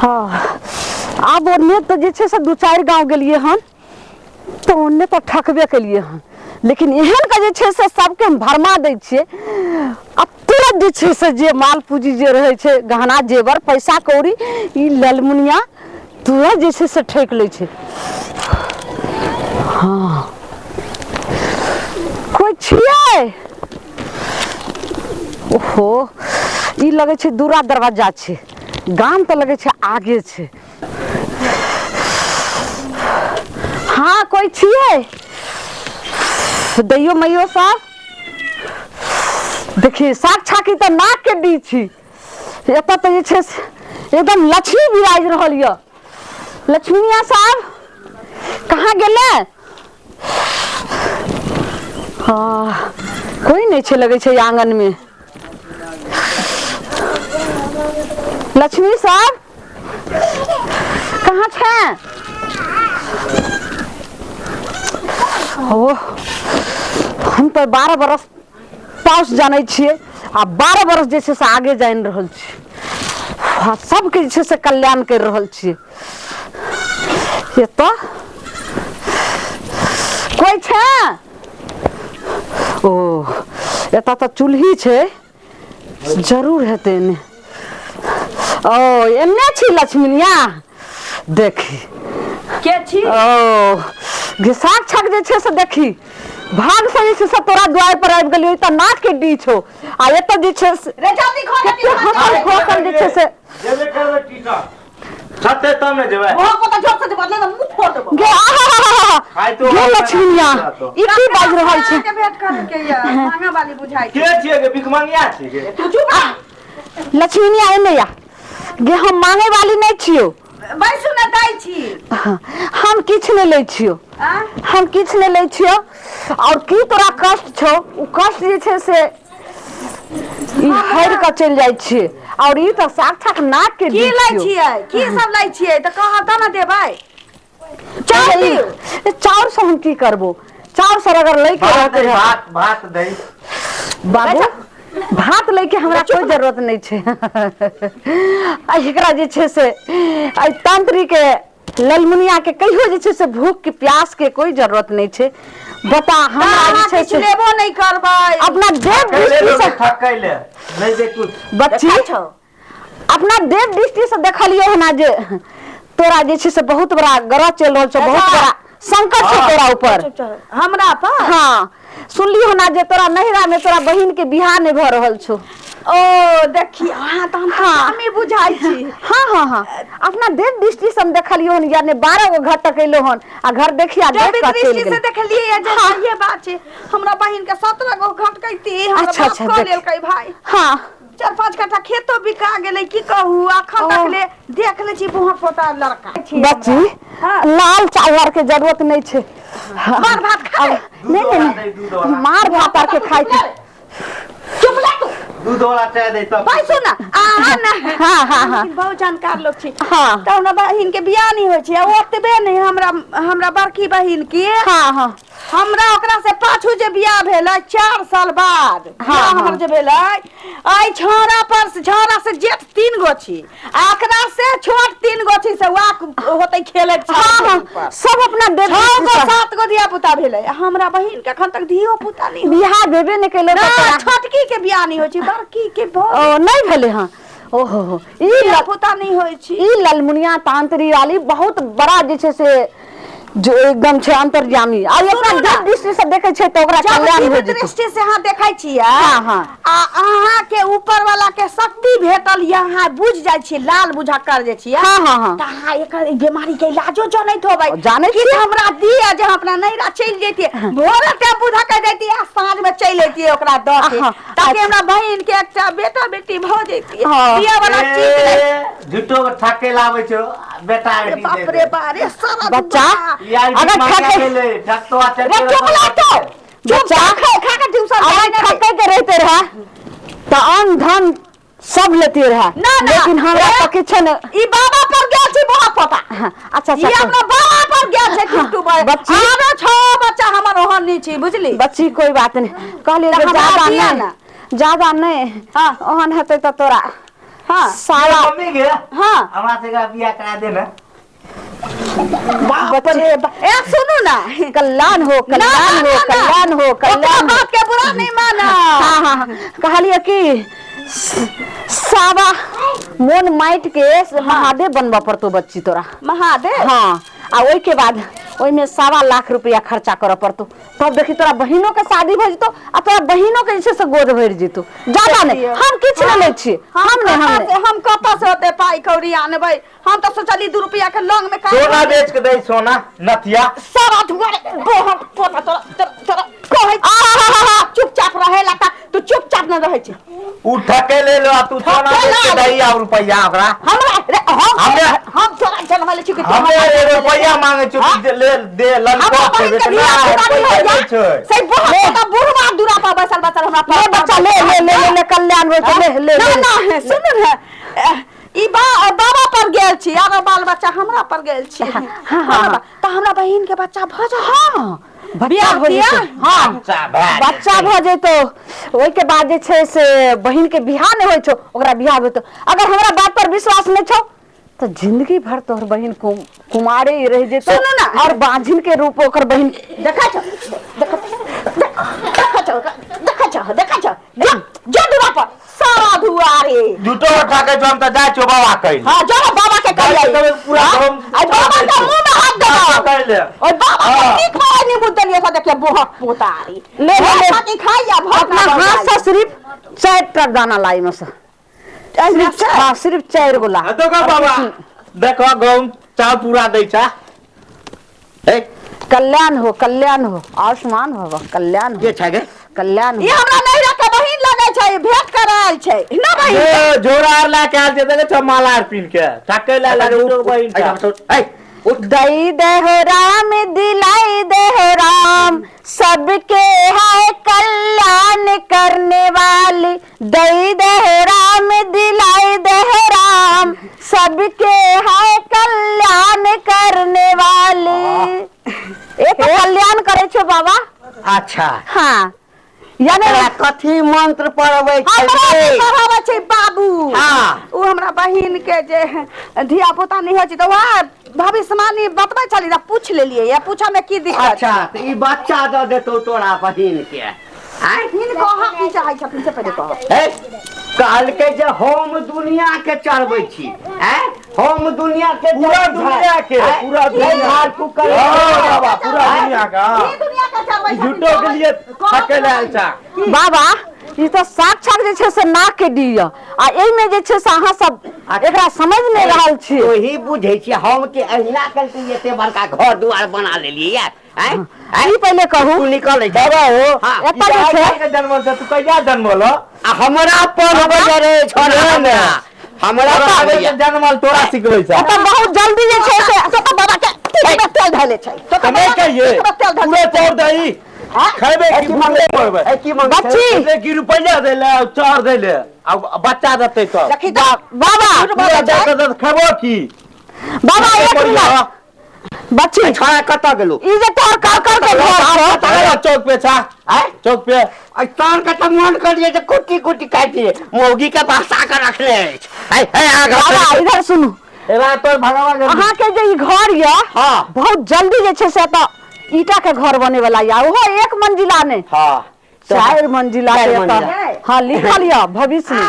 हँ, आब ओन्ने तऽ जे छै से दू चारि गाँव गेलियै हन तऽ ओन्ने तऽ ठकबे केलियै हन, लेकिन एहन के जे छै से सबके हम भरमा दै छियै आ तुरंत जे छै से जे माल पूँजी जे रहै छै, गहना जेवर पैसा कौड़ी, ई ललमुनिया तुरंत जे छै से ठकि लै छै। हँ, कोइ छियै? ओहो, ई लगै छै दूरा दरवाजा छै, गाम तऽ लगै छै आगे छै। हाँ, कोइ छियै? दैयो मैयो सब देखिए, साक्षात तऽ नाक के डी छी। एतऽ तऽ जे छै से एकदम लक्ष्मी विराज रहल यऽ। लक्ष्मीया साहब कहाँ गेलै? हाँ, कोई नहीं छै लगै छै आंगन में। लक्ष्मी साहब कहाँ छै? ओ, हम तऽ 12 बरस पाउस जानै छियै आ 12 बरस जे छै से आगे जानि रहल छी, सबके जे छै से कल्याण करि रहल छियै। एतऽ कोइ छै? ओ, एतऽ तऽ चूल्ही छै, जरूर हेतै एने। ओ, एने छी लक्ष्मीनिया, देखी के छी? ओ गे, साक्षात जे छै से देखी, भाग से जे छै से तोरा द्वार पर आबि गेलियो। तऽ नाक के डी छौ आ एतऽ जे छै से रे, जल्दी खो। कते हँसल खोसल जे छै से जेबे करबै टीचर छते तब ने जेबै। वहाँ को तऽ जोर से बदले तऽ मुंह फोड़ देबो। गे, आहा, खाइतो गे लक्ष्मीनिया, ई की बाजि रहल छै? के भेंट करे के ये मांगे वाली बुझाई। के छियै गे? भिखमंगिया छियै गे? तू चुप रह। लक्ष्मीनिया, एने या गे, हम मांगे वाली नहीं छियो। बैसू ने, दै छी। हम किछु नहि लै छियो। आ हम किछु नहि लै छियो। और की तोरा कष्ट छौ, ओ कष्ट जे छै से ई हरि कऽ चलि जाइ छियै। और ई तऽ साक्षात नाक के की डीह लै छियौ। छियै? की सब लै छियै तऽ कहब तब ने देबै। चाउर दियौ। चाउर से हम की करबो? चाउर सर अगर लै के भात रहतै दै, रहए। भात भात दै। बाबू, भात लैके हमरा कोइ जरूरत नहि छै। आ एकरा जे छै से एहि तंत्री के ललमुनिया के कहियो जे छै से भूख के प्यास के कोई जरूरत नहीं छै। बता, हमरा जे अहाँ छै किछु से लेबो नहि करबै? अपना देव थकैले दृष्टि लोग से थकैले नहि दे कुछ। बच्ची, देखै छौ? अपना देव दृष्टि से देखलियो हन जे तोरा जे छै से बहुत बड़ा ग्रह चलि रहल छौ, बहुत अच्छा। बड़ा संकट छै तोरा ऊपर। चुप चुप, हमरा पर? हाँ, सुनली हन जे तोरा नैहरा में तोरा बहिन के बियाह नहीं भऽ रहल छौ। ओ देखी, अहाँ तऽ हम हमी बुझाइ छी। हाँ हाँ हाँ, अपना देव दृष्टि से हम देखलियो हन, यानी 12 गो घर टकेलो हन आ घर देखिया देख देवी कऽ चलि दृष्टि से गेल। देखलियै जे सहिए बात छै, हमरा बहिन के 17 गो घटकैती हमरा अच्छा, बाप अच्छा, कऽ देख। लेलकै भाई। हाँ। 4-5 कट्ठा खेतो बिका गेलै, की कहू, अखन तक ले देख ले छी बुहा पोता लड़का छी। बच्ची, हाँ। लाल चावल के जरूरत नहीं छै। मार भात खा ले। नहीं दूध नहीं वाला दे, दूध नहीं, वाला। मार भात आर के खाइ के। चुप ले तू। दूध वाला चाय दे तब। बैसू ना अहाँ ना। हाँ, हाँ, हाँ। लेकिन बहुत जानकार लोग छी। हाँ। तऽ हमरा बहिन के बियाह नहीं होइ छै आ ओतबे नहीं, हमरा हमरा बड़की बहिन के हाँ हाँ हमरा ओकरा से पाछू जे बियाह भेलै 4 साल बाद हाँ, बियाह हमर हाँ। जे भेलै, एहि छौड़ा पर छौड़ा से जेठ 3 गो छी आ एकरा से छोट 3 गो छी, से वाक होतै खेलैत। हाँ हाँ, सब अपना देव 6 गो दृष्टि से। 7 गो धिया पुता भेलै आ हमरा बहिन के एखन तक धियो पुता नहीं होलै। बियाह भेबे नहि केलौ तऽ ना, तोरा छोटकी के बियाह नहीं होइ छै, बड़की के भऽ ओ नहीं भेलै। हँ, ओहो हो, ई धिया पुता नहीं होइ छै। ई ललमुनिया तांत्री वाली बहुत बड़ा जे छै से जो एकदम छै अंतर्यामी आ अपना सुनू ना। देव दृष्टि से देखै छै तऽ ओकरा जब कल्याण दिव्य हो जेतै। दृष्टि से अहाँ देखै छियै हाँ, हाँ। आ अहाँ के ऊपर वाला के शक्ति भेटल ये, अहाँ बुझ जाइ छियै, लाल बुझा कर जे छियै। हाँ, हाँ, हाँ। तऽ अहाँ एकर ई बीमारी के इलाजो जनैत होबै। जानै कि छियै। हमरा दिअ जे हम अपना नैहरा चलि जैतियै, भोरे टेम्पू धऽ के जैतियै आ साँझ में चलि अयतियै ओकरा दऽ के, हाँ, ताकि अच्छा। हमरा बहिन के एकटा बेटा बेटी भऽ जैतियै। हाँ। दिअ वाला चीज नहि। ए, झूठो के ठके लाबै छौ बेटा अरे बेटी बाप दे रे दे। बा रे सारा बच्चा, यार अगर ठके ठके ठकतो आ रे चुप ला तो चुप। बच्चा, खा खा के ट्यूशन अगर जाय ना रे। ठके के रहते रहे तऽ अन्न धन सब लेते रहे। ना, ना। लेकिन हमरा ए, तऽ किछो नहि। ई बाबा पर गेल छी बोहा पोता। हाँ, अच्छा ई अच्छा। अपना बाबा पर गेल छै टिट्टू भाई। बच्ची। आरो छो बच्चा हमर ओहन नहीं छी, बुझली? बच्ची, कोई बात नहीं, कहलियै तऽ जे हमरा ज्यादा दिअ नहीं ना। ज्यादा नहीं। हाँ। ओहन हेतै तऽ तोरा हाँ। साला मम्मी गे हाँ हमरा से एकरा बियाह करा दे ना बाप रे बाप। ए सुनू ना कल्याण हो ना, कल्याण ना, हो ना, ना। कल्याण हो ओकरा कल्याण हो। बात के बुरा नहीं माना हाँ हाँ हाँ। कहलिए कि सावा मोन माटि के से महादेव बनबऽ पड़तौ बच्ची तोरा महादेव हाँ आ ओहिके बाद ओहिमे 1.25 लाख रुपया खर्चा करऽ पड़तौ तब देखी तोरा बहिनो के शादी भऽ जेतौ आ तोरा बहिनो के जे छै से गोद भरि जेतौ ज्यादा नहि हम किछु नहि लै छियै हम नहि हम कतऽ नहि से हम कतऽ से ओते पाई कौड़ी आनबै हम तऽ सोचली 2 रुपया के लौंग में काट सोना बेच के दे सोना नथिया सारा धुआरे बोहर तोरा तोरा तोरा तोरा कहै आहा चुपचाप रहे ला तू चुपचाप न रहै छै उ ठके ले लो आ तू सोना ठके बेच के ले। दही आ रुपया ओकरा हमरा रे हम हमे- हम तोरा जनमले छी कि तू हमे हमरा एगो रुपया मांगे छौ हाँ? कि ले दे ललको हमरा बहिन के बियाह पूरा नहीं हो पैसा जा छै से बहुत तो बुढ़वा दूरा पर बैसल बैसल हमरा ले बच्चा ले ले ले ले ले कल्याण हो ले ले ना ले ना है सुन ने ई बा बाबा पर गेल छी आरो बाल बच्चा हमरा पर गेल छी हाँ। तऽ हमरा बहिन के बच्चा भऽ जा हाँ बच्चा बियाह भऽ जेतौ तियाह? हाँ बच्चा भए जेतै। बच्चा भऽ जेतौ ओहिके बाद जे छै से बहिन के बियाह नहि होइ छौ ओकरा बियाह होतौ अगर हमरा बात पर विश्वास नहि छौ तऽ जिंदगी भर तोहर बहिन कुमारे ही रहि जेतौ सुनू ना। और बांझिन के रूप ओकर बहिन देखै छौ देखै छौ देखै छौ देखै छौ जा जा दूरा पर सारा धुआरे झूठो ठके छौ हम तऽ जाइ छौ बाबा कहि हाँ जा ना बाबा के कहि जाइ छी पूरा हम आई बाबा के मुंह में हाथ देबो कहि ले और बाबा के हाँ। नीक वाला नहीं मुद्दल ये देखिए बोहक पोतारी ले, ले, ले। खाती खाई या भोग अपना हाथ से सिर्फ चारि टा दाना लाई में से सिर्फ हाँ सिर्फ चारि गो ला देखो बाबा देखो गहूम चाव पूरा दै छा ए कल्याण हो कल्याण हो आयुष्मान भव कल्याण हो के छै गे कल्याण ई हो हमरा नैहरा के बहिन लगै छै भेंट करायल छै ना बहिन ए झोरा आर ला के आयल छै देखै छौ माला आर पीन के ठकै ला लगे उ बहिन छा ए उठ दई देहो राम दिलाई देहो राम सबके है कल्याण करने वाली दई देहो राम दिलाई देहो राम सबके है कल्याण करने वाली एक कल्याण करे छो बाबा अच्छा हाँ यानी एकरा कथी मंत्र पढ़बै छै हमरा रे? नहि पढ़ाबै छै बाबू हाँ। ओ हमरा बहिन के जे धिया पुता नहि होइ छै तऽ वएह भविष्यवाणी बतबै छली तऽ पूछ लेलियै या पूछऽ मे की दिक्कत अच्छा तऽ ई बच्चा दऽ देतौ तोरा बहिन के आँय हिनको अहाँ की चाहै छथिन से पहिले कहब ए कहलकै जे हम दुनिया के चढ़बै छी आँय हम दुनिया के पूरा चढ़बै दुनिया के, आँय? पूरा दुनिया। नहीं झाड़ फूक करे हाँ, बाबा, पूरा दुनिया के, हाँ। ई दुनिया के चढ़बै छथिन, झूठो के लिए कहब ठकै ला आयल छा बाबा ई तऽ साक्षात जे छै से नाक के डी यऽ आ एहिमे जे छै से अहाँ सब एकरा समझ नहि रहल छियै तोही बुझै छियै हम के अहिना करके एते बड़का घर दुआर बना लेलियै या आँय? आँय? ई पहिले कहू तू निकल बाबा हो हाँ। एतऽ जे छै के जन्मल छै तू कहिया जन्मल हो आ हमरा पढ़बै रे छोड़ा ने। हमरा तोरा पढ़बै जन्मल तोरा सिखबै छै एतऽ बहुत जल्दी जे छै से तो तऽ बाबा के ठीक में तेल धैले छै तो तऽ नहि कहिए तेल धैले पूरे चाउर दही खैबे की भूखले मरबै ए, की मंगै छै? बच्ची एते की रुपैआ दै ले आ चाउर दै ले आ बच्चा देतै तब देखी तऽ बाबा पूरा दऽ दऽ दऽ खेबो की बाबा एक मिनट बच्ची छोड़ा कतऽ गेलौ ई जे तोहर कर कर के घर छौ चल चौक पे छा आँय? चौक पे आ तोहर के तऽ मन करिए जे कुट्टी कुट्टी काटि दिए मौगी के बसा के रखले अछि है है आगा बाबा इधर सुनू एला तोर भगवा गेल अहाँ के जे ई घर यऽ हाँ। बहुत जल्दी जे छै से एतऽ ईटा के घर बने वाला यऽ ओहो एक मंजिला नहि हाँ चारि मंजिला चारि के एतऽ मंजिला। हाँ लिखल यऽ भविष्य में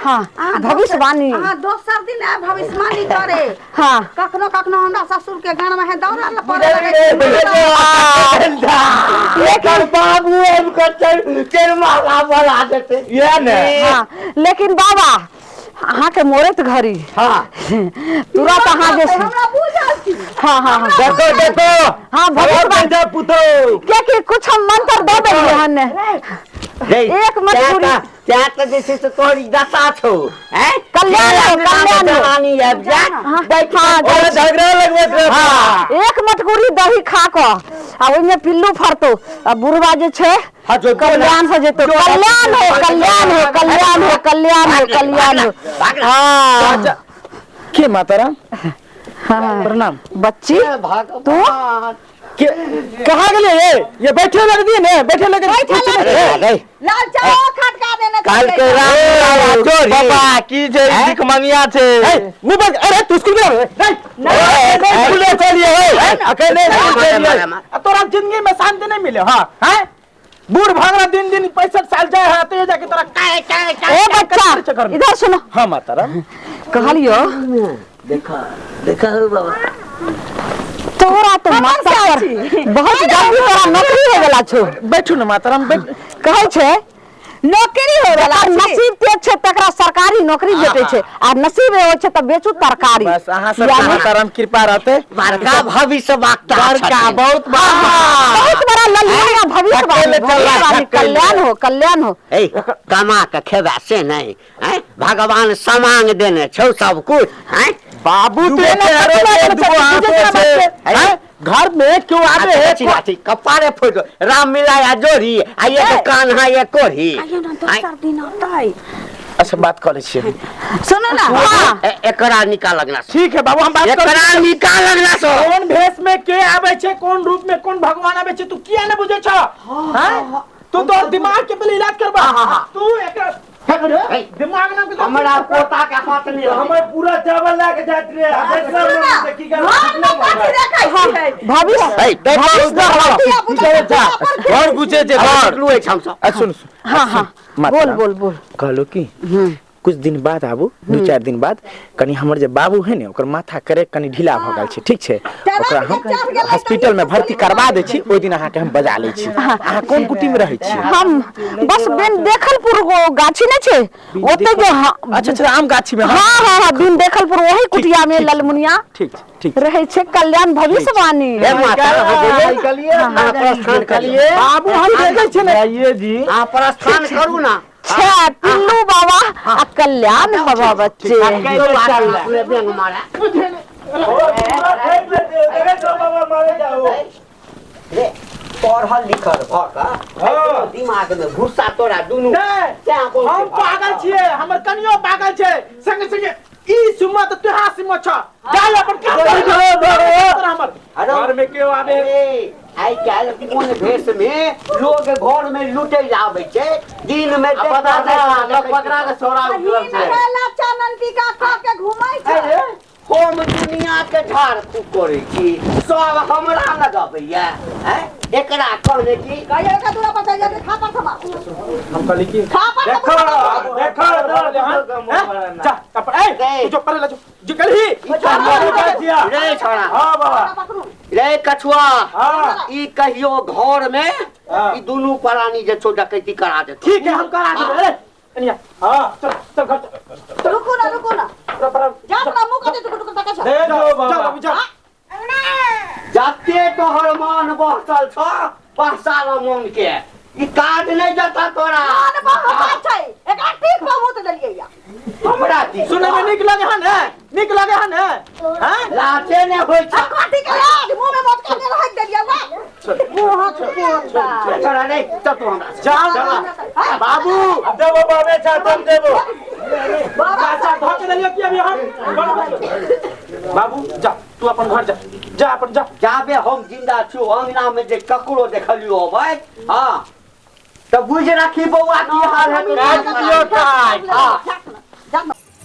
हाँ भविष्यवाणी अहाँ दोसर दिन आयब भविष्यवाणी करे हाँ कखनो कखनो हमरा ससुर के घर में है दौड़ा ल पड़े लगै लेकिन बाबू आबि कऽ चल चल माला बना देतै इएह ने हाँ लेकिन बाबा अहाँके मोरैत घड़ी हाँ तुरंत अहाँ जे हमरा बुझल छी हाँ हाँ हाँ देखो देखो हाँ भविष्यवाणी जा पुतो कियाकि कुछ हम मंत्र दऽ देलियै हन रे, एक मत तें पूरी। तें तऽ जे छै से तोहर ई दशा छौ हैं कल्याण हो, कल्याण हो। जवानी आबि जा बैठ हाँ, ओकरा झगड़ा लगबैत रहे हाँ। एक मटकुरी दही खा कऽ आ ओहिमे पिल्लू फड़तौ आ बुढ़वा जे छै हाँ, जो- कल्याण हो जेतौ कल्याण हो कल्याण हो कल्याण हो कल्याण हो कल्याण हो हाँ के माताराम हाँ प्रणाम बच्ची तू के कहाँ गेलियै ये ये बैठे लग दिए ने बैठे लगे बैठे लग अरे, लाल चाहो खटका देने लेने काल के राम पापा की छै हैं? भिखमंगिया छै ए, मुंह बंद अरे तू स्कूल में नहीं नहीं स्कूले चलिए ओए अकेले स्कूल चलिए आ तोरा जिंदगी में शांति नहीं मिले हाँ हैं बूढ़ भागरा दिन दिन 65 साल जाए है तो ये जाके तोरा काय काय काय ए बच्चा इधर सुनो। हाँ माता राम कहलियो देखा देखा हो बाबा तोरा तो माता पर बहुत जल्दी तोरा नौकरी हो गेला छौ। बैठू ना माता राम बैठ। कहै छै नौकरी हो वाला जकर नसीब तेज छै तकरा सरकारी नौकरी भेटै छै आ नसीब एहो छै तऽ बेचू तरकारी। बस अहाँ सब यानी माता राम कृपा रहते। बड़का भविष्य वक्ता बड़का छथिन। बहुत बड़ा बहुत बड़ा लल्लू भविष्यवाणी अकेले चल रहा है, भविष्यवाणी अकेले। कल्याण हो कल्याण हो। ए कमा के खेबा से नहीं हैं भगवान समांग देने छौ सब कुछ हैं बाबू दूगो तो एना पैरो कथी छै, बात दूगो छै, हाथो बुझै छै। छै हैं? घर में क्यों आवे है अथी अथी कपारे फोड़ राम मिलाया जोड़ी आ ये कान है ये कोढ़ी। आइयो ना दोसर दिन होतै। अच्छा बात करै छियै। सुनो ना हाँ। एकरा निकाल लगना ठीक है बाबू हम बात एकरा करै निकाल लगना सो कौन भेष में के आवे छै कौन रूप में कौन भगवान आवे छै तू किया ने बुझै छ हैं तू तो दिमाग के पहले इलाज करबा। तू एकरा दिमाग नाम के हमरा पोता के हाथ नहीं हमर पूरा चावल लए के जात रे सुनो ना घर में कथी देखै छियै? भविष्य ए, भविष्य घर घुसे छै घर निकलू अछि हमसब। अच्छा सुन हाँ हाँ माता बोल राम। बोल बोल। कहलो की कुछ दिन बाद आबू 2-4 दिन बाद कनी हमर जे बाबू है ने ओकर माथा करे कनी ढीला भ गेल छै ठीक छै ओकरा हम हॉस्पिटल में भर्ती करवा दै छी ओहि दिन अहाँके हम बजा लै छी। अहाँ कोन कुटी में रहै छी? हम बस बिन देखलपुर गो गाछी नहीं छै ओते जो हाँ। अच्छा अच्छा आम गाछी में। हाँ हाँ हाँ बिन देखलपुर वही कुटिया में ललमुनिया ठीक छै, ठीक रहै छै कल्याण भविष्यवाणी। हे माता अहाँ प्रस्थान करियै बाबू हम देखै छियै ने आइए जी अहाँ प्रस्थान करू ना। छे पिल्लू बाबा आ कल्याण बाबा बच्चे। अपने बैंक मारा रे पढ़ल लिखल भऽ कऽ दिमाग में घुस्सा तोरा दुनू हम पागल छियै हमर कनियो पागल छै संगे संगे ई सुमा त तोहा सिमा छ जा अपन काम कर हमर घर में केओ आबे। आइ काल्हि कोन भेष में लोग घर में लूटे आबै छै दिन में पता नहि पकड़ा के छोड़ा उठल छै। चानन टीका खा के घुमै छै। हम दुनिया के झाड़ फूक करै छी सब हमरा लगबैया हैं एकरा कहने की कहियो एकरा दूरा पर चलि जाके खा पर थमा हम कहली की खा पर देखो देखो जा अपन ए तू जो परे ला जो जो कहली रे छोड़ा। हां बाबा रे कछुआ हां ई कहियो घर में ई दुनू प्राणी जे छौ डकैती करा देतौ। ठीक है हम करा देबै। अरे कनिया हां चल चल घर चल। रुकू ना रुकू ना जा अपना मुंह कते टुकु टुकु तकै छ। दे दो जा बाबा बाबू जा। जते तोहर मन बहसल छौ बहसाल मन के ई काज नहीं देता तोरा। मन बहसा छै एकरा ठीक पर मुत देलियै या हमरा दी सुनै में नीक लगे हन है नीक लगे हन है हैं लाचे ने होइ आ छै। कथी के लाज मुंह में मोट के रख देलियै वा मुंह पोता छोड़ा रे चल तू हमरा से। जा बाबू देबो बाबे छा तुम देबो चाचा धो के देलियो की अभी हम बाबू जा तू अपन घर जा जा अपन जा। जाबे हम जिंदा छु अंगना में जे ककरो देखलियो अबै हां त बुझ राखी बौआ की हाल है। काट दियो काट।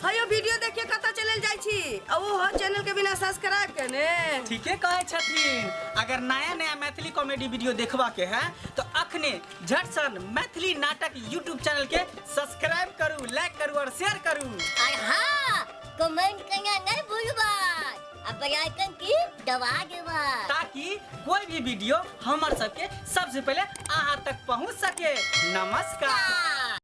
हयो वीडियो देखिए कतऽ चलल जाइ छी आ ओ चैनल के बिना सब्सक्राइब केने। ठीके कहै छथिन। अगर नया नया मैथिली कॉमेडी वीडियो देखबा के है तो अखने झटसन मैथिली नाटक यूट्यूब चैनल के सब्सक्राइब करू, लाइक करू और शेयर करू। और हाँ कमेंट करना नहीं भूलबा आ बेल आइकन की दबा देबा ताकि कोई भी वीडियो हमार सबके सबसे पहले अहाँ तक पहुँच सके। नमस्कार।